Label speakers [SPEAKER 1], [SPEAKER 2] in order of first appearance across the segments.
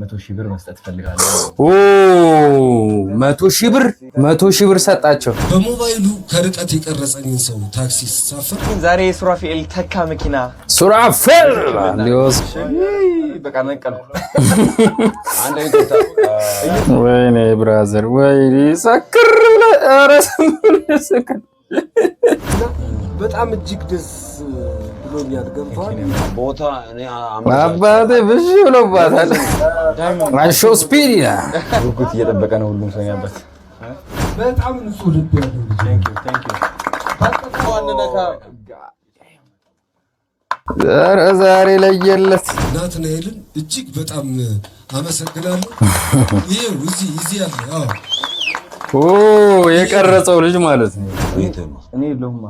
[SPEAKER 1] 100,000 ብር መስጠት እፈልጋለሁ።
[SPEAKER 2] ኦ፣ 100,000 ብር፣ 100,000 ብር ሰጣቸው።
[SPEAKER 3] በሞባይሉ ከርቀት የቀረጸኝን ሰው ታክሲ ስሳፈር
[SPEAKER 4] ዛሬ የሱራፌል ተካ መኪና
[SPEAKER 2] ሱራፌል ሊወስድ
[SPEAKER 4] በቃ ነቀልኩ።
[SPEAKER 2] ወይኔ brother፣ ወይኔ ሰክር ብለህ፣ ኧረ ዝም ብለህ ሰክር።
[SPEAKER 3] በጣም እጅግ ደስ ብሎኛል። ገብቷል።
[SPEAKER 5] ቦታ እኔ
[SPEAKER 2] አባቴ ብዥ ብሎባታል። IShowSpeed ይላል።
[SPEAKER 1] ጉጉት እየጠበቀ ነው ሁሉም ሰው ያበት።
[SPEAKER 3] በጣም ንጹህ ልብ ያለው ልጅ።
[SPEAKER 1] Thank you, thank you.
[SPEAKER 2] ኧረ ዛሬ ለየለት።
[SPEAKER 3] ናትናኤልን እጅግ በጣም አመሰግናለሁ። ይሄው እዚህ ያለ፣ አዎ።
[SPEAKER 2] ኦ፣ የቀረጸው ልጅ ማለት ነው።
[SPEAKER 1] እኔ የለሁማ።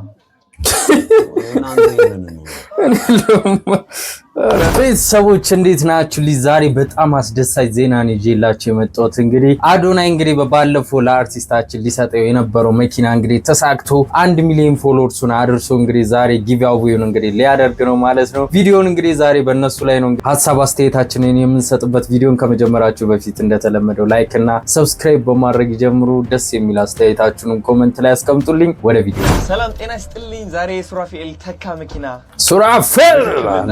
[SPEAKER 2] ቤተሰቦች እንዴት ናችሁ? ልጅ ዛሬ በጣም አስደሳች ዜና ነው ይዤላችሁ የመጣሁት። እንግዲህ አዶናይ እንግዲህ በባለፈው ለአርቲስታችን ሊሰጠው የነበረው መኪና እንግዲህ ተሳክቶ 1 ሚሊዮን followers ኡን አድርሶ እንግዲህ ዛሬ giveaway ውን እንግዲህ ሊያደርግ ነው ማለት ነው። ቪዲዮውን እንግዲህ ዛሬ በእነሱ ላይ ነው ሀሳብ አስተያየታችንን የምንሰጥበት። ቪዲዮን ከመጀመራችሁ በፊት እንደተለመደው like እና subscribe በማድረግ ይጀምሩ። ደስ የሚል አስተያየታችሁንም comment ላይ አስቀምጡልኝ። ወደ ቪዲዮ።
[SPEAKER 4] ሰላም ጤና ይስጥልኝ። ዛሬ የሱራፌል ተካ መኪና
[SPEAKER 2] ሱራፌል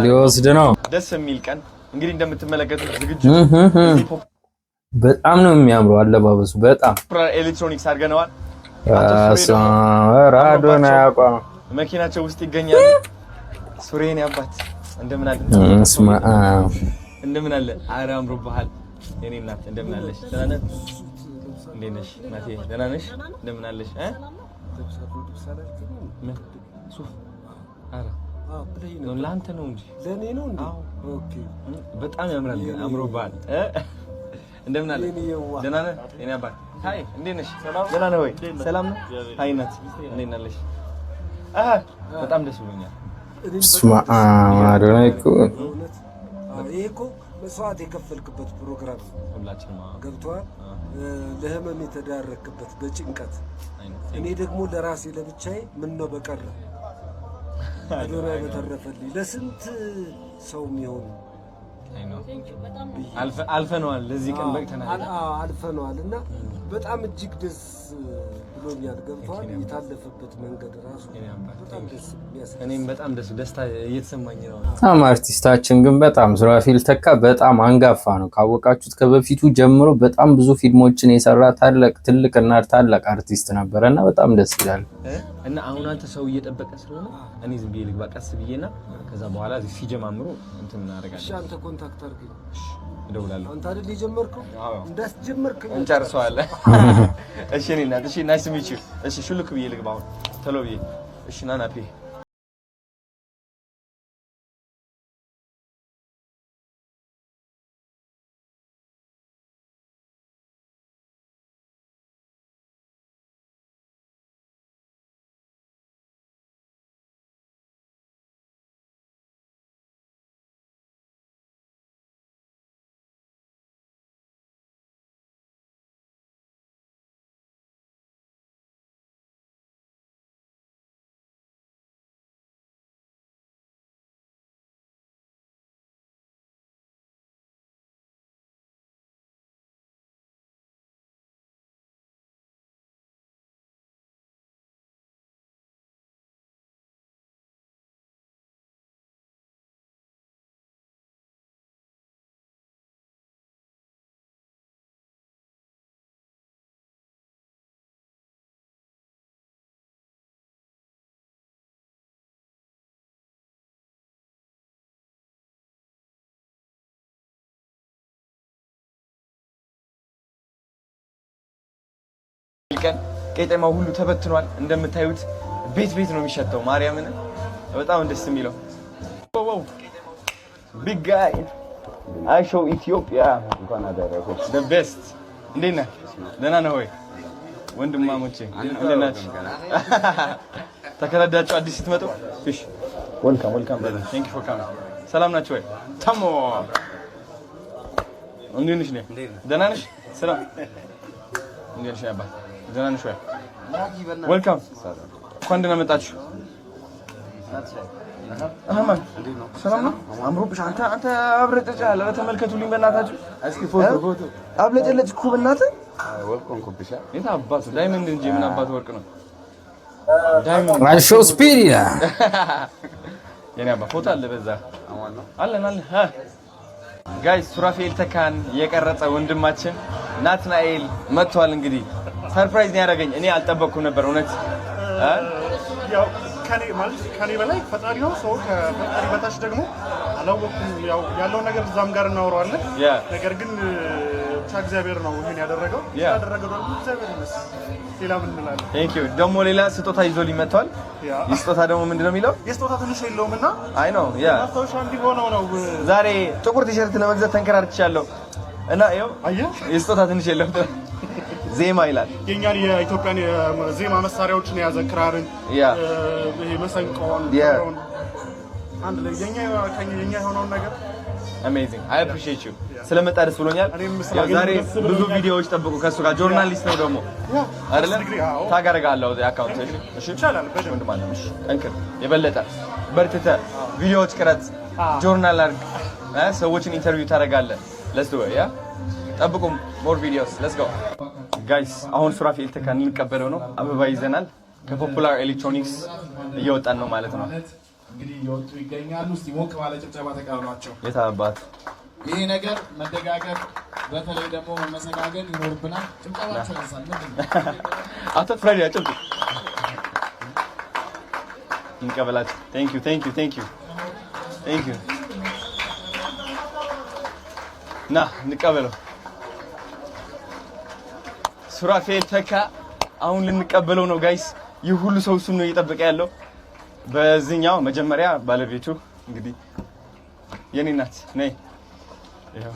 [SPEAKER 2] ሊወስድ ነው።
[SPEAKER 4] ደስ የሚል ቀን እንግዲህ እንደምትመለከቱት ዝግጅቱ
[SPEAKER 2] በጣም ነው የሚያምረው አለባበሱ። በጣም
[SPEAKER 4] ፖፑላር ኤሌክትሮኒክስ አድርገነዋል።
[SPEAKER 2] አዶናይ አቋም
[SPEAKER 4] መኪናቸው ውስጥ ይገኛሉ። ሱሬን አባት እንደምን አለ?
[SPEAKER 2] እስማ
[SPEAKER 4] እንደምን አለ? ኧረ አምሮብሃል። የኔ እናት እንደምን አለሽ? ደህና ነህ? እንዴት ነሽ እናቴ? ደህና ነሽ? እንደምን አለሽ? እ ምን ሱፍ? ኧረ ነው ለአንተ ነው እንጂ።
[SPEAKER 3] ለእኔ ነው እንዴ? Okay።
[SPEAKER 4] በጣም ያምራል ግን አምሮብሃል። እ እንደምን አለ? ደህና ነህ? የኔ አባት hi፣ እንዴት ነሽ? ደህና ነህ ወይ? ሰላም ነው? Hi እናት እንዴት አለሽ? አሃ በጣም ደስ ብሎኛል።
[SPEAKER 2] እስማ አዶናይ እኮ
[SPEAKER 3] በእውነት ይሄ እኮ መስዋዕት የከፈልክበት ፕሮግራም ነው።
[SPEAKER 4] ሁላችንም
[SPEAKER 3] ገብቶሃል። ለህመም የተዳረክበት በጭንቀት፣ እኔ ደግሞ ለራሴ ለብቻዬ ምን ነው በቀረ አዶናይ በተረፈልኝ ለስንት ሰው የሚሆኑ
[SPEAKER 4] አልፈነዋል። ለዚህ ቀን በቅተናል።
[SPEAKER 3] አልፈነዋል እና በጣም እጅግ ደስ ብሎኛል። ገብቶሃል። የታለፈበት መንገድ ራሱ በጣም ደስ የሚያስ
[SPEAKER 4] እኔም በጣም ደስ ደስታ እየተሰማኝ ነው።
[SPEAKER 2] በጣም አርቲስታችን ግን በጣም ሱራፌል ተካ በጣም አንጋፋ ነው። ካወቃችሁት ከበፊቱ ጀምሮ በጣም ብዙ ፊልሞችን የሰራ ታላቅ ትልቅና ታላቅ አርቲስት ነበረ እና በጣም ደስ ይላል።
[SPEAKER 4] እና አሁን አንተ ሰው እየጠበቀ ስለሆነ እኔ ዝም ብዬ ልግባ ቀስ ብዬና ከዛ በኋላ እዚህ ሲጀማምሩ እንትን
[SPEAKER 3] እሺ፣
[SPEAKER 4] እናደርጋለን።
[SPEAKER 3] አንተ contact አድርገኝ።
[SPEAKER 4] እደውላለሁ።
[SPEAKER 3] አንተ አይደል የጀመርከው? እንዳስጀመርከኝ
[SPEAKER 4] እንጨርሰዋለን። እሺ እኔ እናት፣ እሺ፣ nice meet you። እሺ ሹልክ ብዬ ልግባ አሁን ቶሎ ብዬ። እሺ ና ናፔ። ቀን ቄጠማው ሁሉ ተበትኗል። እንደምታዩት ቤት ቤት ነው የሚሸተው። ማርያምን በጣም ደስ የሚለው big guy IShow ኢትዮጵያ the best። እንዴት ነህ? ደህና ነህ ወይ? ወንድማሞቼ እንዴት ናችሁ? ተከረዳችሁ አዲስ ስትመጡ። ፊሽ welcome, welcome brother, thank you for coming። ሰላም ናችሁ ወይ? ተሞ እንዴት ነሽ? ደህና ነሽ? ሰላም፣ እንዴት ነሽ? አባት ደህና ነሽ ወይ? Welcome፣ እንኳን ደህና መጣችሁ። አህማን ሰላም ነው? አምሮብሽ። አንተ አብረጨጫል። ኧረ ተመልከቱልኝ በእናታችሁ።
[SPEAKER 1] እስኪ ፎቶ ፎቶ።
[SPEAKER 4] አብለጨለጭ እኮ በእናትህ።
[SPEAKER 1] ወርቅ ሆንኩብሽ።
[SPEAKER 4] የት አባቱ diamond እንጂ ምን አባቱ ወርቅ ነው? Diamond።
[SPEAKER 2] IShowSpeed ይላል።
[SPEAKER 4] የኔ አባ ፎቶ አለ በዛ አለን አለን። Guys፣ ሱራፌል ተካን የቀረጸ ወንድማችን ናትናኤል መጥቷል። እንግዲህ surprise ነው ያደረገኝ። እኔ አልጠበቅኩም ነበር እውነት እ?
[SPEAKER 5] ያው ከኔ ማለት ከኔ በላይ ፈጣሪ ነው። ሰው ከፈጣሪ በታች ደግሞ አላወቅኩም። ያው ያለውን ነገር እዛም ጋር እናወራዋለን። ነገር ግን ብቻ እግዚአብሔር ነው ይሄን ያደረገው። ያደረገው ደግሞ እግዚአብሔር ይመስገን። ሌላ ምን እንላለን?
[SPEAKER 4] Thank you። ደግሞ ሌላ ስጦታ ይዞልኝ መጥቷል። ይህ ስጦታ ደግሞ ምንድን ነው የሚለው?
[SPEAKER 5] የስጦታ ትንሽ የለውም እና
[SPEAKER 4] I know, yeah.
[SPEAKER 5] ማስታወሻ እንዲሆነው ነው።
[SPEAKER 4] ዛሬ ጥቁር ቲሸርት ለመግዛት ተንከራርቻለሁ እና ይኸው።
[SPEAKER 5] አየህ፣
[SPEAKER 4] የስጦታ ትንሽ የለውም፣ ዜማ ይላል።
[SPEAKER 5] የእኛን የኢትዮጵያን የዜማ መሳሪያዎችን የያዘ ክራርን፣ ይሄ መሰንቆን፣ ከበሮን አንድ ላይ የኛ የሆነውን ነገር።
[SPEAKER 4] Amazing, I appreciate you። ስለመጣ ደስ ብሎኛል።
[SPEAKER 5] እኔም
[SPEAKER 4] ያው
[SPEAKER 5] ስላገኘሁ
[SPEAKER 4] ዛሬ
[SPEAKER 5] ደስ
[SPEAKER 4] ብዙ
[SPEAKER 5] ብሎኛል።
[SPEAKER 4] ቪዲዮዎች ጠብቁ ከእሱ ጋር። Journalist ነው ደግሞ አይደለ?
[SPEAKER 5] ዲግሪ፣ አዎ።
[SPEAKER 4] Tag አደርግሃለሁ account። እሺ?
[SPEAKER 5] ይቻላል በደንብ።
[SPEAKER 4] ወንድም አለም፣ እሺ፣ ጠንክር፣ የበለጠ በርትተህ ቪዲዮዎች ቅረጽ፣ ጆርናል አድርግ፣ ሰዎችን interview ታደርጋለህ። Let's do it, yeah። ጠብቁ more videos። Let's go, guys። አሁን ሱራፌል ተካን ልንቀበለው ነው። አበባ ይዘናል። ከፖፑላር ኤሌክትሮኒክስ እየወጣን ነው ማለት ነው።
[SPEAKER 6] ማለት እንግዲህ እየወጡ ይገኛሉ። እስቲ ሞቅ ባለ ጭብጨባ ተቀበሏቸው።
[SPEAKER 4] የት አባት።
[SPEAKER 6] ይሄ ነገር መደጋገፍ፣ በተለይ ደግሞ መመሰጋገን ይኖርብናል። ጭብጨባቸው ያንሳል። ምንድን ነው?
[SPEAKER 4] አቶ ፍሬዲ አጭብጡ። እንቀበላቸው። Thank you, thank you, thank you, thank you። ና እንቀበለው። ሱራፌል ተካ አሁን ልንቀበለው ነው guys። ይህ ሁሉ ሰው እሱን ነው እየጠበቀ ያለው። በዚህኛው መጀመሪያ ባለቤቱ እንግዲህ የኔ ናት። ነይ። ይኸው።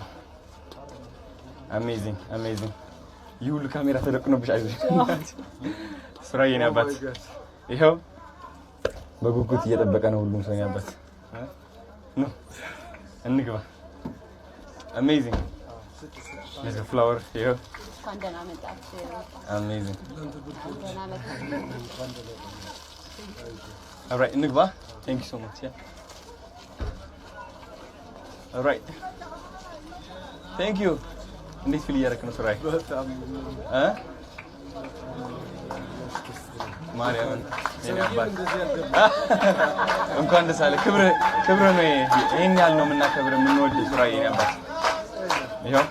[SPEAKER 4] Amazing, amazing። ይህ ሁሉ ካሜራ ተደቅኖብሽ፣ አይዞሽ ሱራ የኔ አባት። ይኸው።
[SPEAKER 1] በጉጉት እየጠበቀ ነው ሁሉም ሰው የኔ አባት።
[SPEAKER 4] ኑ እንግባ። Amazing flower ይኸው።
[SPEAKER 7] እንኳን ደህና መጣችሁ።
[SPEAKER 4] Amazing.
[SPEAKER 7] ደህና መጣችሁ።
[SPEAKER 4] Alright, እንግባ። Thank you so much, yeah, alright, thank you። እንዴት feel እያደረክ ነው ሱራዬ? እ ማርያምን የኔ አባት እንኳን ደስ አለ። ክብር ክብር ነው ይሄ። ይሄን ያህል ነው የምናከብር የምንወድ ሱራዬ የኔ አባት። ይኸው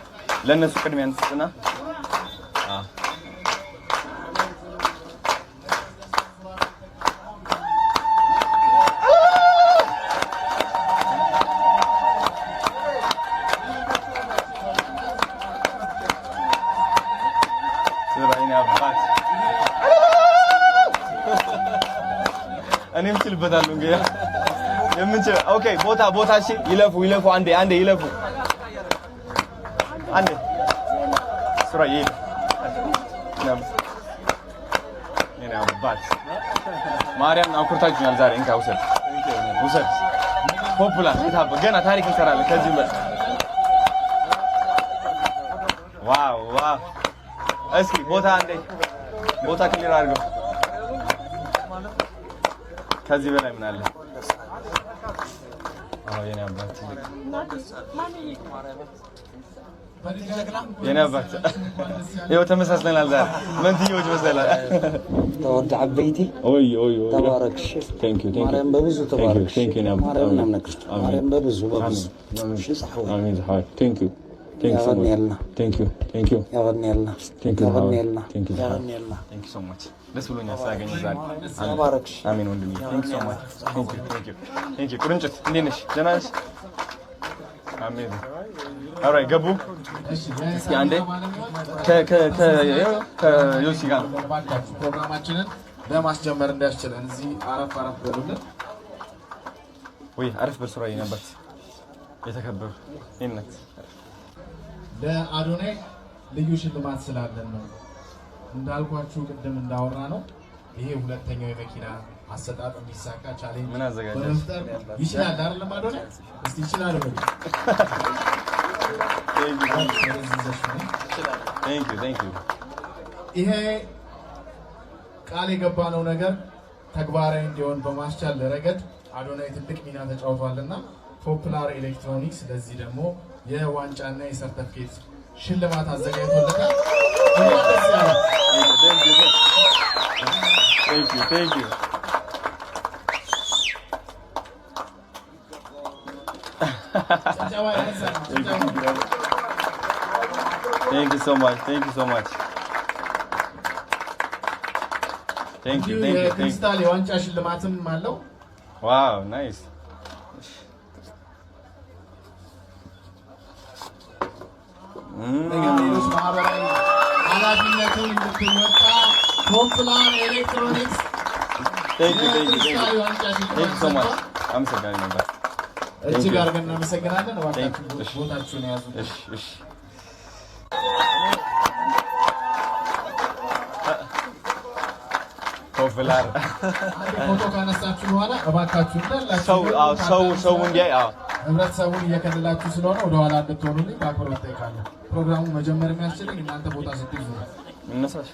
[SPEAKER 4] ለእነሱ ቅድሚያ እንስጥና ሱራዬ የኔ አባት እኔም እችልበታለሁ። እንግዲህ የምንችል okay። ቦታ ቦታ፣ እሺ፣ ይለፉ ይለፉ፣ አንዴ አንዴ ይለፉ፣ አንዴ ሱራዬ ይለፍ። የኔ አባት ማርያም አኩርታችሁኛል ዛሬ። እንካ ውሰድ ውሰድ። ፖፑላር የታባ ገና ታሪክ እንሰራለን ከዚህ በላይ። Wow! እስኪ ቦታ አንዴ ቦታ clear አድርገው። ከዚህ በላይ ምን አለ? አዎ የኔ አባት ትልቅ የኔ አባት ይኸው ተመሳስለናል ዛሬ፣ መንትዮች መስለናል።
[SPEAKER 8] ተወድ ዓበይቲ።
[SPEAKER 1] ኦይ ኦይ ኦይ።
[SPEAKER 8] ተባረክ።
[SPEAKER 1] Thank you, thank you.
[SPEAKER 8] ማርያም በብዙ ተባረክ።
[SPEAKER 1] Thank you.
[SPEAKER 8] ማርያም ናምነክርት ማርያም በብዙ በብዙ። እሺ ፃሕወይ።
[SPEAKER 1] አሜን ዝሓወይ፣ thank you, thank you so much.
[SPEAKER 8] ያቀኒየልና።
[SPEAKER 1] Thank you, thank you.
[SPEAKER 8] ያቀኒየልና።
[SPEAKER 1] Thank you.
[SPEAKER 8] ያቀኒየልና።
[SPEAKER 1] Thank you.
[SPEAKER 8] ያቀኒየልና።
[SPEAKER 4] Thank you so much። ደስ ብሎኛል ስላገኘሁ ዛሬ።
[SPEAKER 8] ተባረክ።
[SPEAKER 4] አሜን ወንድሜ። Thank you so much, thank you, thank you, thank you። ቁርንጭት እንዴት ነሽ? ደህና ነሽ? አሜን። Alright, ገቡ። እስኪ አንዴ ከዮሲ ጋር ነው።
[SPEAKER 6] እባካችሁ ፕሮግራማችንን ለማስጀመር እንዲያስችለን እዚህ አረፍ አረፍ በሉልን።
[SPEAKER 4] ወይ አረፍ በል ሱራዬ ነበር የተከበሩ ይነት።
[SPEAKER 6] ለአዶናይ ልዩ ሽልማት ስላለን ነው። እንዳልኳችሁ ቅድም እንዳወራ ነው፣ ይሄ ሁለተኛው የመኪና አሰጣጥ እንዲሳካ challenge
[SPEAKER 4] ምን አዘጋጃችሁ?
[SPEAKER 6] በመፍጠር ይችላል አይደለም አዶናይ? እስቲ ይችላል በሉ። ወደዚህ ይዘሽ ነይ።
[SPEAKER 4] Thank you, thank you.
[SPEAKER 6] ይሄ ቃል የገባነው ነገር ተግባራዊ እንዲሆን በማስቻል ረገድ አዶናይ ትልቅ ሚና ተጫውቷልና ፖፑላር ኤሌክትሮኒክስ ለዚህ ደግሞ የዋንጫና የሰርተፍኬት ሽልማት አዘጋጅቶለታል። እንኳን ደስ ያለህ።
[SPEAKER 4] Thank you, thank you.
[SPEAKER 6] ጭብጨባ ያነሳል። ጭብጨባ።
[SPEAKER 4] Thank you so much. Thank you so much. Thank you,
[SPEAKER 6] እንዲሁ
[SPEAKER 4] thank you, thank you.
[SPEAKER 6] የክሪስታል የዋንጫ ሽልማትም አለው።
[SPEAKER 4] Wow, nice.
[SPEAKER 6] ነገር ሌሎች ማህበራዊ ኃላፊነቱን እንድትወጣ ፖፑላር ኤሌክትሮኒክስ
[SPEAKER 4] Thank you, thank you, thank
[SPEAKER 6] የክሪስታል
[SPEAKER 4] you.
[SPEAKER 6] የዋንጫ
[SPEAKER 4] Thank you
[SPEAKER 6] ሽልማት
[SPEAKER 4] so much.
[SPEAKER 6] ሰጥቷል።
[SPEAKER 4] አመሰግናለሁ ነበር።
[SPEAKER 6] እጅግ አድርገን እናመሰግናለን።
[SPEAKER 4] Thank
[SPEAKER 6] እባካችሁ
[SPEAKER 4] you. እሺ።
[SPEAKER 6] ቦታችሁን ያዙ።
[SPEAKER 4] እሺ፣ እሺ። ፖፑላር
[SPEAKER 6] አንድ ፎቶ ካነሳችሁ በኋላ እባካችሁ እንዳላችሁ
[SPEAKER 4] ሰው አዎ፣ ሰው ሰው እንዲያይ አዎ።
[SPEAKER 6] ህብረተሰቡን እየከለላችሁ ስለሆነ ወደኋላ እንድትሆኑልኝ በአክብሮት እጠይቃለሁ። ፕሮግራሙ መጀመር የሚያስችለኝ እናንተ ቦታ ስትይዙ ነው።
[SPEAKER 4] እነሳሽ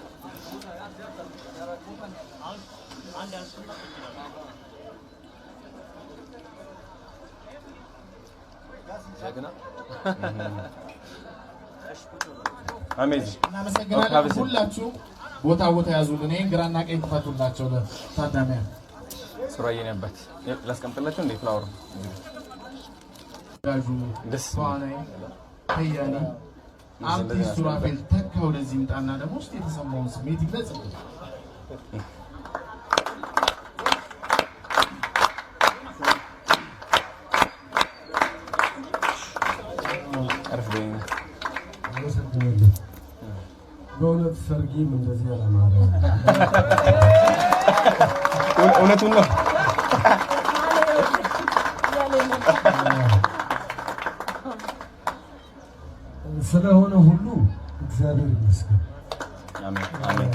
[SPEAKER 4] Amazing.
[SPEAKER 6] እናመሰግናለን። ሁላችሁም ቦታ ቦታ ያዙልን። ይሄን ግራና ቀኝ ክፈቱላቸው ለታዳሚያን።
[SPEAKER 4] ሱራዬ የኔ አባት ላስቀምጥላቸው እንዴ flower
[SPEAKER 6] ጋዡ
[SPEAKER 4] ደስ
[SPEAKER 6] ተዋናይ ከያኒ አርቲስት ሱራፌል ተካ ወደዚህ ይምጣና ደግሞ ውስጥ የተሰማውን ስሜት ይግለጽልን።
[SPEAKER 4] አረፍ በይኝ።
[SPEAKER 3] አመሰግናለሁ። በእውነት ሰርጌም እንደዚህ ያላማረ
[SPEAKER 4] እውነቱን ነው።
[SPEAKER 3] ስለሆነ ሁሉ እግዚአብሔር ይመስገን።
[SPEAKER 4] አሜን አሜን።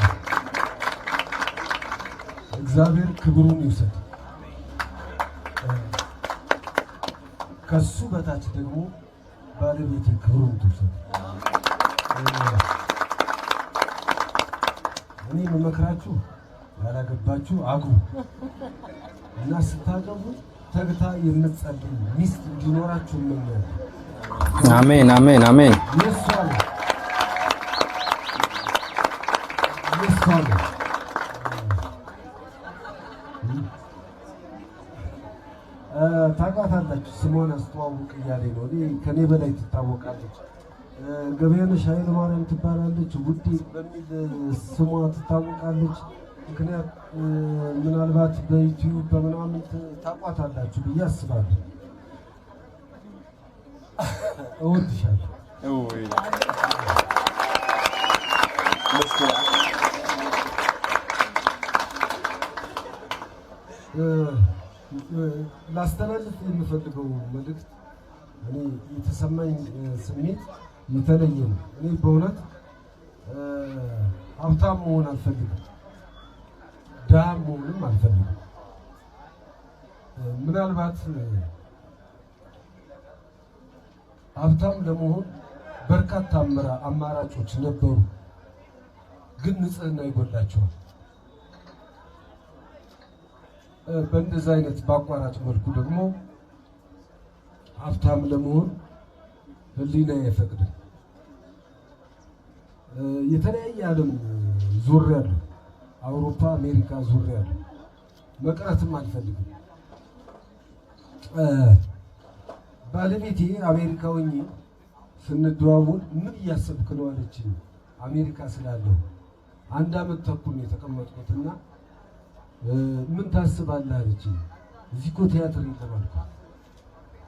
[SPEAKER 3] እግዚአብሔር ክብሩን ይውሰድ። ከሱ በታች ደግሞ ባለቤቴ ክብሩን ትውሰድ። እኔ የምመክራችሁ ያላገባችሁ አግቡ እና ስታገቡ ተግታ የምትጸልይ ሚስት እንዲኖራችሁ እመኛለሁ።
[SPEAKER 2] አሜን አሜን አሜን።
[SPEAKER 3] የእሷ ነው የእሷ ነው። ታውቃታላችሁ። ስሟን አስተዋውቅ እያለኝ ነው። እኔ ከኔ በላይ ትታወቃለች። ገበያነሽ ኃይለ ማርያም ትባላለች። ውዴ በሚል ስሟ ትታወቃለች። ምክንያት ምናልባት በዩቲዩብ በምናምን ታውቋታላችሁ ብዬ አስባለሁ። እወድሻለሁ።
[SPEAKER 4] ውይ ደስ ይላል።
[SPEAKER 3] ላስተላልፍ የምፈልገው መልእክት እኔ የተሰማኝ ስሜት የተለየ ነው። እኔ በእውነት ሀብታም መሆን አልፈልግም፣ ድሃ መሆንም አልፈልግም። ምናልባት ሀብታም ለመሆን በርካታ አማራጮች ነበሩ፣ ግን ንጽህና ይጎላቸዋል። በእንደዚህ አይነት በአቋራጭ መልኩ ደግሞ ሀብታም ለመሆን ሕሊና አይፈቅድም። የተለያየ ዓለም ዞሬያለሁ፣ አውሮፓ፣ አሜሪካ ዞሬያለሁ። መቅረትም አልፈልግም። ባለቤቴ አሜሪካ ሆኜ ስንደዋወል ምን እያሰብክ ነው አለችኝ። አሜሪካ ስላለሁ 1 ዓመት ተኩል ነው የተቀመጥኩትና ምን ታስባለህ አለችኝ። እዚህ እኮ ቲያትር የለም አልኳት።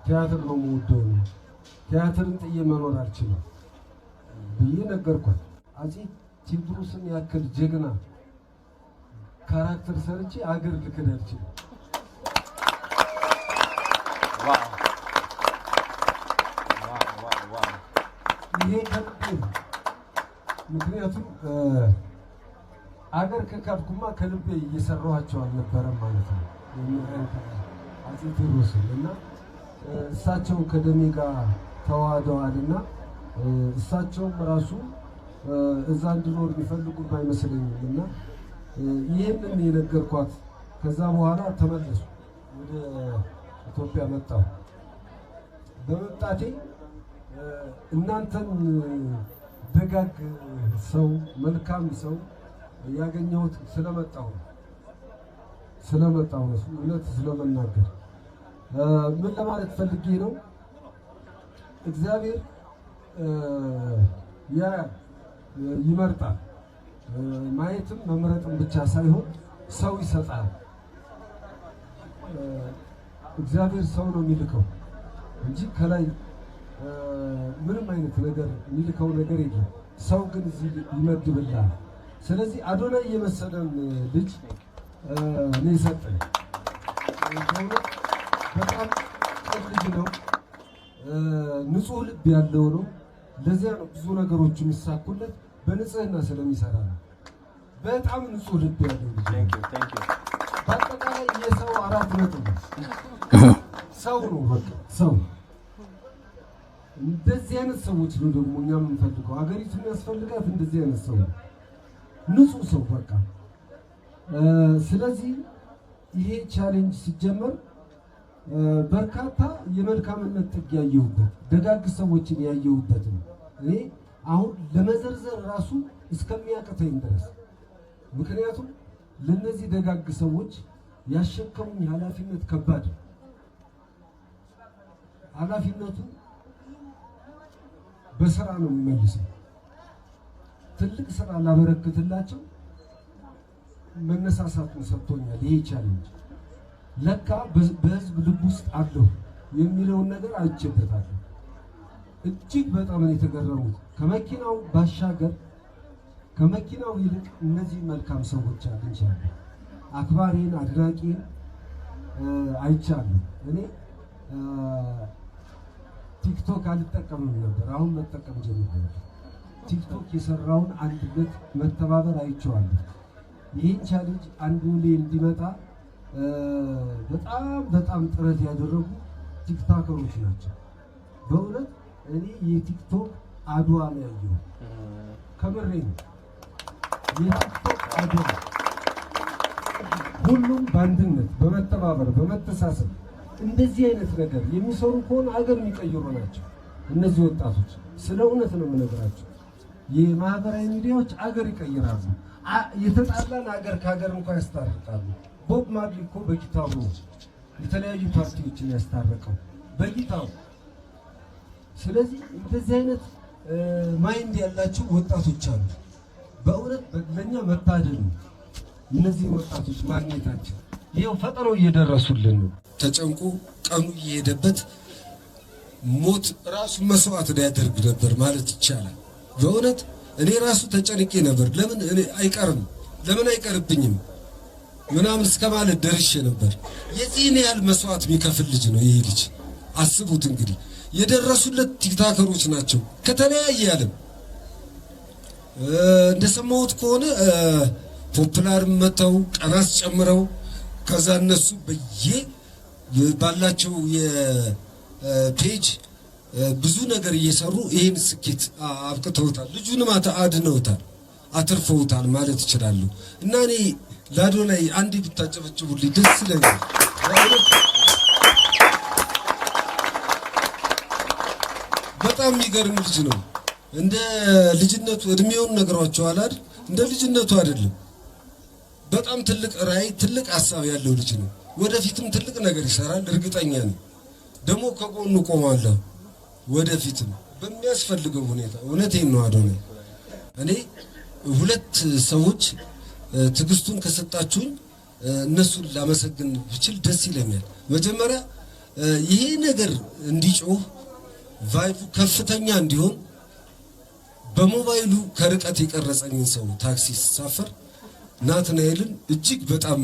[SPEAKER 3] ቲያትር ነው የምወደው ነው፣ ቲያትርን ጥዬ መኖር አልችልም ብዬ ነገርኳት። አፄ ቴዎድሮስን ያክል ጀግና character ሰርቼ አገር ልክድ አልችልም።
[SPEAKER 4] Wow wow wow wow።
[SPEAKER 3] ይሄ ከልቤ ነው። ምክንያቱም አገር ከካድኩማ ከልቤ እየሰራኋቸው አልነበረም ማለት ነው። አፄ ቴዎድሮስን እና እሳቸው ከደሜ ጋር ተዋህደዋልና እሳቸውም ራሱ እዛ እንድኖር የሚፈልጉም አይመስለኝም እና ይህንን የነገርኳት ከዛ በኋላ ተመለሱ። ወደ ኢትዮጵያ መጣሁ። በመምጣቴ እናንተን ደጋግ ሰው፣ መልካም ሰው ያገኘሁት ስለመጣሁ ነው። እውነት ስለመናገር ምን ለማለት ፈልጌ ነው? እግዚአብሔር ያ ይመርጣል። ማየትም መምረጥም ብቻ ሳይሆን ሰው ይሰጣል። እግዚአብሔር ሰው ነው የሚልከው እንጂ ከላይ ምንም አይነት ነገር የሚልከው ነገር የለም። ሰው ግን እዚህ ይመድብልሃል። ስለዚህ አዶናይ የመሰለን ልጅ ነው የሰጠኝ። በእውነት በጣም ቅን ልጅ ነው። ንጹህ ልብ ያለው ነው። ለዚያ ነው ብዙ ነገሮች የሚሳኩለት፣ በንጽህና ስለሚሰራ ነው። በጣም ንጹህ ልብ ያለው ልጅ ነው። በአጠቃላይ የሰው 4 ነጥብ ነው። ሰው ነው፣ በቃ ሰው። እንደዚህ አይነት ሰዎች ነው ደግሞ እኛ የምንፈልገው። ሀገሪቱ የሚያስፈልጋት እንደዚህ አይነት ሰው ነው፣ ንጹህ ሰው በቃ። ስለዚህ ይሄ challenge ሲጀመር በርካታ የመልካምነት ጥግ ያየሁበት፣ ደጋግ ሰዎችን ያየሁበት ነው። እኔ አሁን ለመዘርዘር ራሱ እስከሚያቅተኝ ድረስ፣ ምክንያቱም ለእነዚህ ደጋግ ሰዎች ያሸከሙኝ ኃላፊነት ከባድ ነው። ኃላፊነቱ በስራ ነው የሚመልሰው። ትልቅ ስራ ላበረክትላቸው መነሳሳቱን ሰጥቶኛል። ይሄ challenge ለካ በህዝብ ልብ ውስጥ አለሁ የሚለውን ነገር አይቼበታለሁ። እጅግ በጣም ነው የተገረሙት። ከመኪናው ባሻገር፣ ከመኪናው ይልቅ እነዚህ መልካም ሰዎች አግኝቻለሁ። አክባሪን፣ አድናቂን አይቻለሁ። እኔ ቲክቶክ አልጠቀምም ነበር፣ አሁን መጠቀም ጀምሬያለሁ። ቲክቶክ የሰራውን አንድነት፣ መተባበር አይቼዋለሁ። ይህን challenge 1 ሚሊዮን እንዲመጣ በጣም በጣም ጥረት ያደረጉ ቲክቶከሮች ናቸው። በእውነት እኔ የቲክቶክ አድዋ ነው ያየሁት። ከምሬ ነው። የቲክቶክ አድዋ፣ ሁሉም በአንድነት፣ በመተባበር፣ በመተሳሰብ እንደዚህ አይነት ነገር የሚሰሩ ከሆነ ሀገር የሚቀይሩ ናቸው እነዚህ ወጣቶች። ስለ እውነት ነው የምነግራቸው። የማህበራዊ ሚዲያዎች አገር ይቀይራሉ። የተጣላን አገር ከሀገር እንኳ ያስታርቃሉ። ቦብ ማርሊ እኮ በጊታሩ ነው የተለያዩ ፓርቲዎችን ያስታረቀው፣ በጊታሩ። ስለዚህ እንደዚህ አይነት mind ያላቸው ወጣቶች አሉ። በእውነት ለእኛ መታደል ነው እነዚህ ወጣቶች ማግኘታችን። ይኸው ፈጥነው እየደረሱልን ነው። ተጨንቆ ቀኑ እየሄደበት ሞት ራሱ መስዋዕት ሊያደርግ ነበር ማለት ይቻላል። በእውነት እኔ ራሱ ተጨንቄ ነበር። ለምን እኔ አይቀርም፣ ለምን አይቀርብኝም ምናምን እስከ ማለት ደርሼ ነበር። የዚህን ያህል መስዋዕት የሚከፍል ልጅ ነው ይሄ ልጅ። አስቡት እንግዲህ፣ የደረሱለት ቲክታከሮች ናቸው ከተለያየ ዓለም። እንደሰማሁት ከሆነ ፖፑላር መተው ቀናስ ጨምረው ከዛ እነሱ በየ ባላቸው የ page ብዙ ነገር እየሰሩ ይህን ስኬት አብቅተውታል። ልጁንም አድነውታል፣ አትርፈውታል ማለት ይችላሉ። እና እኔ ለአዶናይ አንዴ ብታጨበጭቡልኝ ደስ ይለኛል። በእውነት በጣም የሚገርም ልጅ ነው። እንደ ልጅነቱ፣ እድሜውን ነግሯቸዋል አይደል? እንደ ልጅነቱ አይደለም። በጣም ትልቅ ራዕይ፣ ትልቅ ሀሳብ ያለው ልጅ ነው። ወደፊትም ትልቅ ነገር ይሰራል፣ እርግጠኛ ነኝ። ደግሞ ከጎኑ ቆማለሁ። ወደፊትም በሚያስፈልገው ሁኔታ። እውነቴን ነው አዶናይ። እኔ ሁለት ሰዎች ትዕግስቱን ከሰጣችሁኝ እነሱን ላመሰግን ብችል ደስ ይለኛል። መጀመሪያ ይሄ ነገር እንዲጮህ፣ vibe ኡ ከፍተኛ እንዲሆን በሞባይሉ ከርቀት የቀረጸኝን ሰው፣ ታክሲ ስሳፈር፣ ናትናኤልን እጅግ በጣም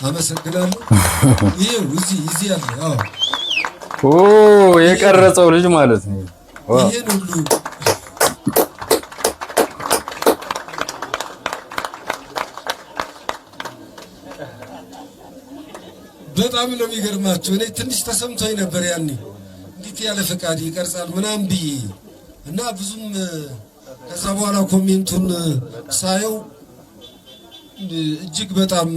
[SPEAKER 3] አመሰግናለሁ። ይሄው እዚህ ያለ፣ አዎ።
[SPEAKER 2] ኦ፣ የቀረጸው ልጅ ማለት ነው። Wow።
[SPEAKER 3] ይሄን ሁሉ በጣም ነው የሚገርማቸው። እኔ ትንሽ ተሰምቶኝ ነበር ያኔ፣ እንዴት ያለ ፈቃድ ይቀርጻል ምናምን ብዬ፣ እና ብዙም ከዛ በኋላ comment ኡን ሳየው እጅግ በጣም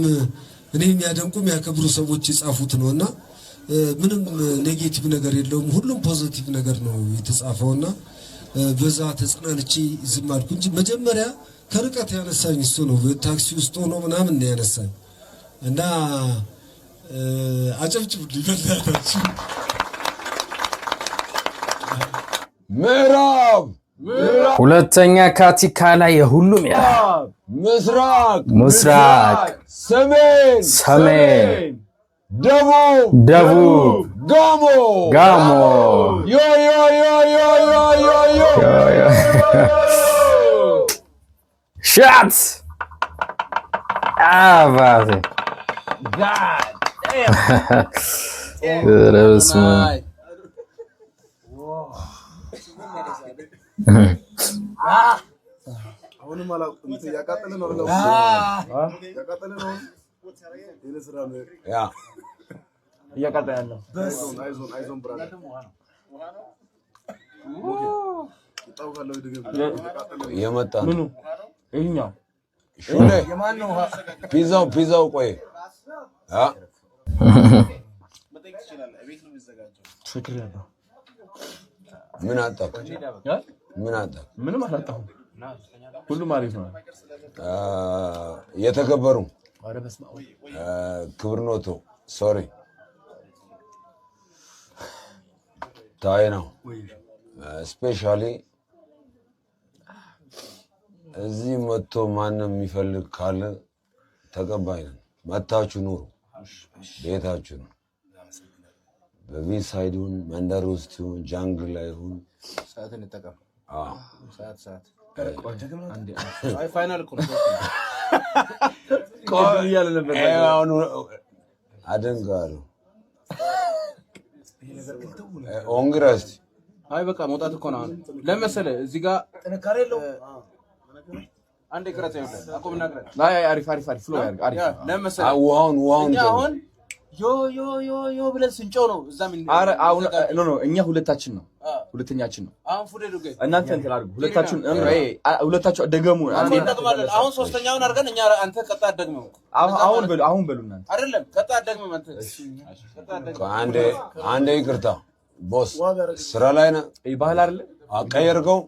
[SPEAKER 3] እኔ የሚያደንቁ የሚያከብሩ ሰዎች የጻፉት ነው እና ምንም negative ነገር የለውም። ሁሉም positive ነገር ነው የተጻፈውና በዛ ተጽናንቼ ዝም አልኩ እንጂ መጀመሪያ ከርቀት ያነሳኝ እሱ ነው። ታክሲ ውስጥ ሆኖ ምናምን ነው ያነሳኝ እና አጨብጭቡልኝ በእናታችሁ።
[SPEAKER 9] ምዕራብ።
[SPEAKER 2] ሁለተኛ ካቲካላ የሁሉም ያ
[SPEAKER 9] ምስራቅ፣
[SPEAKER 2] ምስራቅ፣
[SPEAKER 9] ሰሜን፣
[SPEAKER 2] ሰሜን፣
[SPEAKER 9] ደቡብ፣
[SPEAKER 2] ደቡብ፣
[SPEAKER 9] ጋሞ፣
[SPEAKER 2] ጋሞ፣
[SPEAKER 9] ዮ ዮ ዮ ዮ ዮ ዮ ዮ።
[SPEAKER 2] Shot አባቴ፣ ኧረ በስመ አብ።
[SPEAKER 10] አሁንም አላውቅም። እያቃጠለ ነው ብለው እያቃጠለ ነው። የኔ ስራ ነው።
[SPEAKER 9] ያ
[SPEAKER 4] እያቃጠለ ያለው።
[SPEAKER 10] አይዞን አይዞን አይዞን brother፣ ቁጣው ካለው ድገም። እያቃጠለ ነው።
[SPEAKER 9] የመጣ ነው።
[SPEAKER 4] ምኑ ይኸኛው?
[SPEAKER 9] ሹሌ፣ ፒዛው ፒዛው ቆይ አ
[SPEAKER 4] ሰክሬያለሁ።
[SPEAKER 9] ምን አጣክ? ምን አጣክ?
[SPEAKER 4] ምንም አላጣሁም። ሁሉም አሪፍ ነው።
[SPEAKER 9] የተከበሩ ክብርኖቶ፣ sorry፣ ታይ ነው specially እዚህ መጥቶ ማንም የሚፈልግ ካለ ተቀባይ ነን። መታችሁ ኑሩ፣ ቤታችሁ ነው። በ beach side ይሁን፣ መንደር ውስጥ ይሁን፣ jungle ላይ ይሁን።
[SPEAKER 11] ሰዓት እንጠቀም።
[SPEAKER 9] አዎ።
[SPEAKER 11] ሰዓት ሰዓት። አይ final እኮ ነው።
[SPEAKER 4] ቅድም እያለ ነበር።
[SPEAKER 9] አሁን አደንቃለሁ። ኦንግራ እስቲ።
[SPEAKER 11] አይ በቃ መውጣት እኮ ነው አሁን። ለምን መሰለህ እዚህ ጋር
[SPEAKER 10] ጥንካሬ የለውም።
[SPEAKER 11] አንዴ ቅረጽ፣ ይኸውልህ አቁምና ቅረጽ።
[SPEAKER 4] አይ አይ፣ አሪፍ አሪፍ አሪፍ flow ያድርግ፣ አሪፍ።
[SPEAKER 11] ለምን መሰለህ
[SPEAKER 9] ውሃውን ውሃውን
[SPEAKER 11] እኛ አሁን ዮ ዮ ዮ ዮ ብለን ስንጮህ ነው እዛ ምን
[SPEAKER 4] ኧረ አሁን no no፣ እኛ ሁለታችን ነው፣ ሁለተኛችን ነው።
[SPEAKER 11] አሁን ፉዴ ዱጌ
[SPEAKER 4] እናንተ እንትን አድርጉ። ሁለታችሁን ሁለታችሁ ደገሙ። አንዴ።
[SPEAKER 11] እንደግማለን። አሁን ሶስተኛውን አድርገን እኛ አንተ ቀጣ አትደግምም።
[SPEAKER 4] አሁን አሁን በሉ፣ አሁን በሉ እናንተ።
[SPEAKER 11] አይደለም፣ ቀጣ አትደግምም አንተ። ቀጣ አትደግምም።
[SPEAKER 9] አንዴ አንዴ፣ ይቅርታ boss፣ ስራ ላይ ነህ።
[SPEAKER 4] ባህል አይደለ?
[SPEAKER 9] ቀየርከው።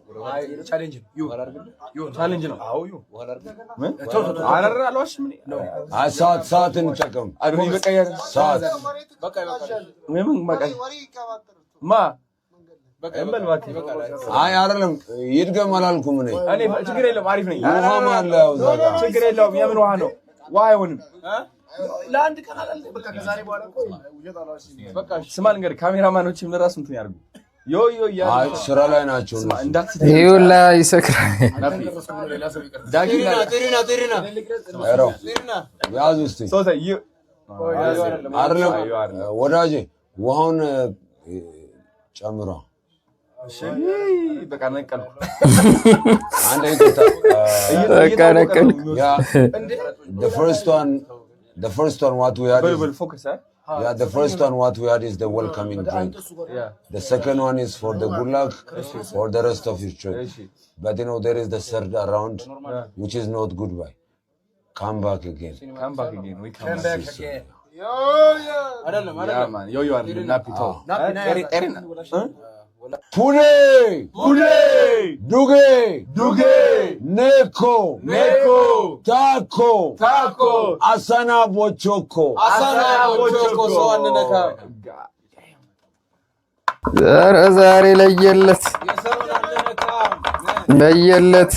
[SPEAKER 11] Challenge ነው።
[SPEAKER 4] Challenge ነው። ምን? ኧረ ኧረ አልዋሽም እኔ።
[SPEAKER 9] አይ ሰዓት ሰዓት እንጠቀም።
[SPEAKER 4] አይ በቃ።
[SPEAKER 9] ሰዓት።
[SPEAKER 11] በቃ ይበቃል።
[SPEAKER 4] ምን በቃ ማ እንበል እባክህ።
[SPEAKER 9] አይ አይደለም፣ ይድገም አላልኩም እኔ።
[SPEAKER 4] እኔ ችግር የለውም፣ አሪፍ ነኝ።
[SPEAKER 9] ውሃም አለ ያው እዛ ጋር።
[SPEAKER 4] ችግር የለውም። የምን ውሃ ነው? ውሃ አይሆንም።
[SPEAKER 11] ለአንድ ቀን አላለ በቃ ከዛሬ በኋላ እኮ በቃ።
[SPEAKER 4] ስማ ልንገርህ፣ ካሜራማኖችም ለራሱ እንትን ያድርጉ። ዮ ዮ እያሉ
[SPEAKER 9] አይ ስራ ላይ ናቸው
[SPEAKER 4] ስማ
[SPEAKER 9] እነሱ።
[SPEAKER 4] እንዳትስተኝ።
[SPEAKER 2] ይኸውልህ ይሰክራል።
[SPEAKER 4] ዳጊ።
[SPEAKER 11] ጤሪና ጤሪና።
[SPEAKER 9] ኧረ
[SPEAKER 11] ጤሪና።
[SPEAKER 9] ያዙ እስቲ።
[SPEAKER 4] ሶስት ዩ
[SPEAKER 9] አይደለም ወዳጄ፣ ውሃውን ጨምሯ።
[SPEAKER 4] በቃ ነቀልኩ።
[SPEAKER 9] አንድ ይቅርታ።
[SPEAKER 2] በቃ ነቀልኩ።
[SPEAKER 9] Yeah, the first one what we had
[SPEAKER 4] በሉ
[SPEAKER 9] is
[SPEAKER 4] በሉ focus አ
[SPEAKER 9] Yeah, the first one what we had is the welcoming drink. The second one is for the good luck for the rest of your trip. But there is the third round, which is not goodbye. Come back again.
[SPEAKER 4] Come back again, we come
[SPEAKER 9] back again.
[SPEAKER 11] አይደለም።
[SPEAKER 4] Yeah.
[SPEAKER 11] አይደለም።
[SPEAKER 4] Man, ዮ ዮ አይደለም፣ ናፒ ተው። ጤሪና።
[SPEAKER 9] Pune!
[SPEAKER 4] ቡሌ።
[SPEAKER 9] Duge!
[SPEAKER 4] ዱጌ።
[SPEAKER 9] Neko!
[SPEAKER 4] ኔኮ።
[SPEAKER 9] Tako!
[SPEAKER 4] ታኮ።
[SPEAKER 9] Asana Bochoko!
[SPEAKER 11] አሳና ቦቾኮ፣ ሰው አንነካም።
[SPEAKER 2] ኧረ ዛሬ ለየለት።
[SPEAKER 11] የሰውን አንነካም።
[SPEAKER 2] ለየለት።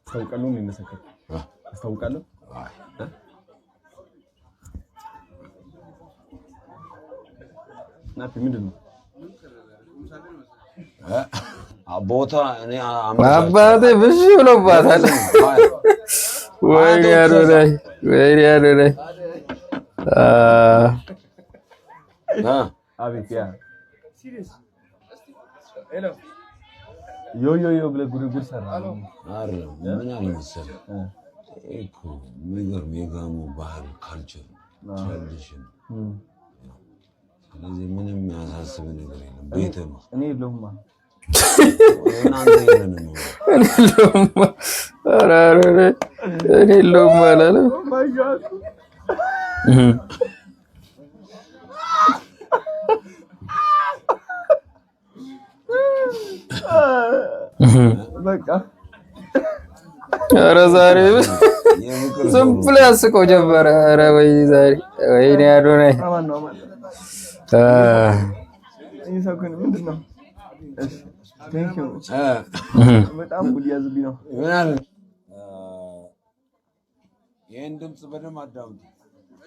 [SPEAKER 4] አስታውቃለሁ ነው የመሰከረው። አስታውቃለሁ። ናፒ ምንድን ነው?
[SPEAKER 9] ቦታ እኔ
[SPEAKER 2] አባቴ ብዥ ብሎባታል። ወይኔ አዶናይ፣ ወይኔ አዶናይ።
[SPEAKER 4] አቤት፣ yeah ዮ ዮ ዮ ብለህ ጉድ ጉድ ሰራ።
[SPEAKER 9] አይደለም፣ ምን አለ መሰለህ፣ ይሄ እኮ የሚገርም የጋሞ ባህል culture tradition። ስለዚህ ምንም የሚያሳስብ ነገር የለም። ቤት ነው።
[SPEAKER 4] እኔ የለሁማ።
[SPEAKER 9] እናንተ የለንም።
[SPEAKER 2] እኔ የለሁማ። ኧረ ኧረ እኔ የለሁም አላለም።
[SPEAKER 4] በቃ
[SPEAKER 2] ኧረ ዛሬ ዝም ብሎ ያስቀው ጀመረ። ኧረ ወይ ዛሬ ወይኔ አዶናይ
[SPEAKER 4] ምንድን ነው? በጣም ጉድ ያዝብኝ ነው።
[SPEAKER 9] ይህን ድምፅ በደንብ አዳምጡ።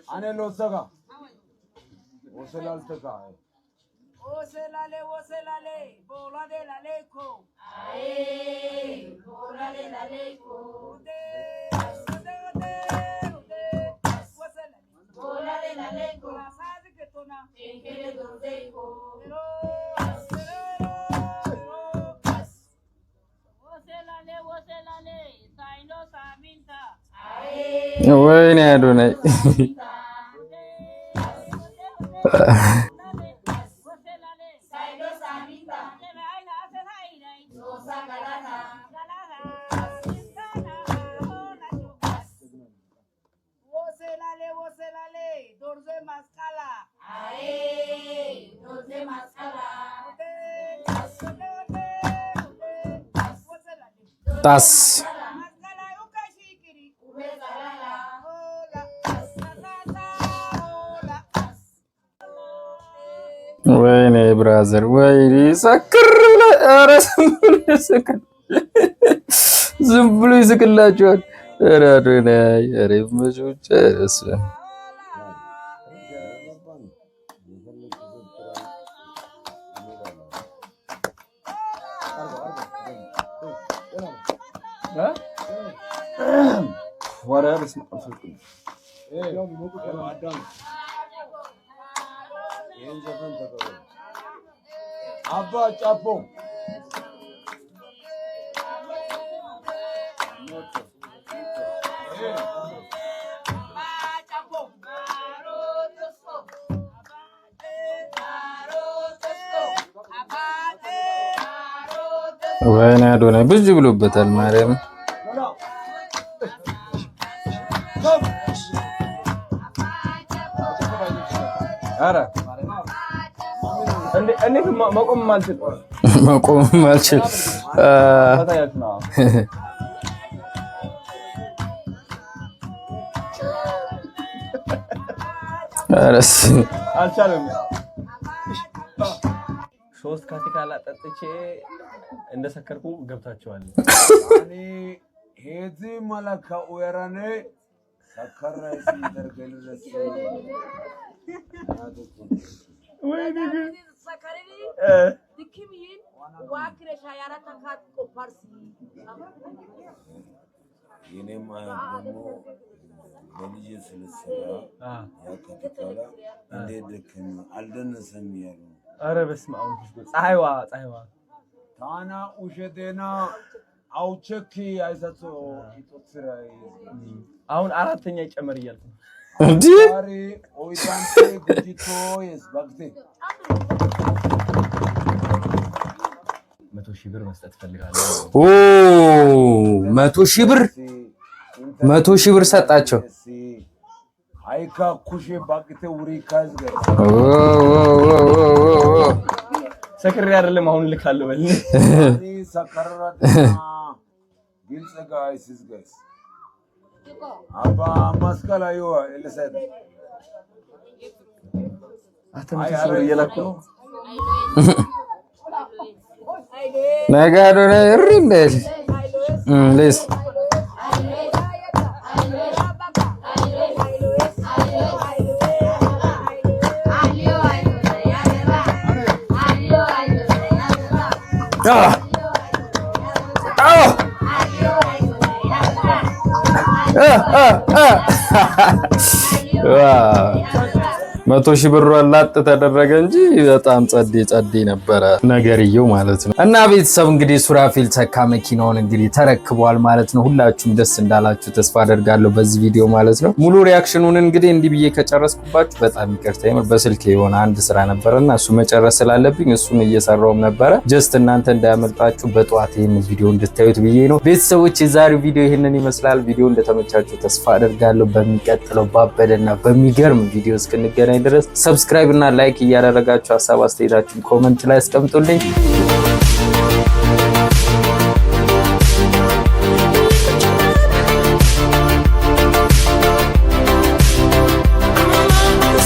[SPEAKER 9] አኔ ለወሰጋ ወሰላልተካ
[SPEAKER 12] ወሰላሌ ወሰላሌ ቦላዴ ላሌኮ ቦላዴ ላሌኮ
[SPEAKER 2] ወይኔ አዶናይ ጣስ ወይኔ brother፣ ወይኔ ሰክር ብለህ ኧረ ዝም ብሎ ይስቅላችኋል። ኧረ አዶናይ ኧረ ይመችው።
[SPEAKER 9] አባ ጫቦ
[SPEAKER 2] ወይኔ አዶናይ ብዙ ብሎበታል። ማርያም መቆም አልችል።
[SPEAKER 4] አልቻለም። ሶስት ካቲካላ ጠጥቼ እንደሰከርኩ ገብታቸዋል።
[SPEAKER 9] ሄዚ መለካ ኡየራኔ ሰከራ የኔም አያት ደግሞ በልጄ ስለሰራ ያ ካቲካላ እንዴት ደከመ አልደነሰም እያሉ ነው።
[SPEAKER 4] ኧረ በስመ አብ ፀሐይዋ ፀሐይዋ
[SPEAKER 9] ታና ውሸቴና አውቸኪ አይሰቶ ኢጦትራ
[SPEAKER 4] አሁን አራተኛ ይጨመር እያልኩ ነው።
[SPEAKER 2] እንዲህ
[SPEAKER 9] ኦይታንቴ ጉጂቶ የስባክቴ
[SPEAKER 4] 100,000 ብር መስጠት እፈልጋለሁ።
[SPEAKER 2] ኦ 100,000 ብር 100,000 ብር ሰጣቸው።
[SPEAKER 9] አይካ ኩሼ ባቅቴ ውሪ ካዝገ
[SPEAKER 2] ኦ ኦ ኦ ኦ
[SPEAKER 4] ሰክሬ አይደለም አሁን ልካለሁ በል።
[SPEAKER 9] ሰከረና ግልጽ ጋይስ ጋይስ አባ መስቀል አዮ ለሰድ
[SPEAKER 4] አተምተሰው እየላኩ ነው።
[SPEAKER 2] ነገ አዶናይ እሪ እንዳይል ሌስ 100,000 ብሯን ላጥ ተደረገ እንጂ በጣም ጸዴ ጸዴ ነበረ ነገርየው ማለት ነው። እና ቤተሰብ እንግዲህ ሱራፌል ተካ መኪናውን እንግዲህ ተረክቧል ማለት ነው። ሁላችሁም ደስ እንዳላችሁ ተስፋ አደርጋለሁ በዚህ ቪዲዮ ማለት ነው። ሙሉ reaction ኑን እንግዲህ እንዲህ ብዬ ከጨረስኩባችሁ በጣም ይቅርታ። የምር በስልክ የሆነ አንድ ስራ ነበረና እሱ መጨረስ ስላለብኝ እሱን እየሰራውም ነበረ። Just እናንተ እንዳያመልጣችሁ በጠዋት ይህን ቪዲዮ እንድታዩት ብዬ ነው። ቤተሰቦች፣ የዛሬው ቪዲዮ ይህንን ይመስላል። ቪዲዮ እንደተመቻችሁ ተስፋ አደርጋለሁ። በሚቀጥለው ባበደና በሚገርም ቪዲዮ እስክንገናኝ ድረስ subscribe እና like እያደረጋችሁ ሀሳብ አስተያየታችሁን comment ላይ አስቀምጡልኝ።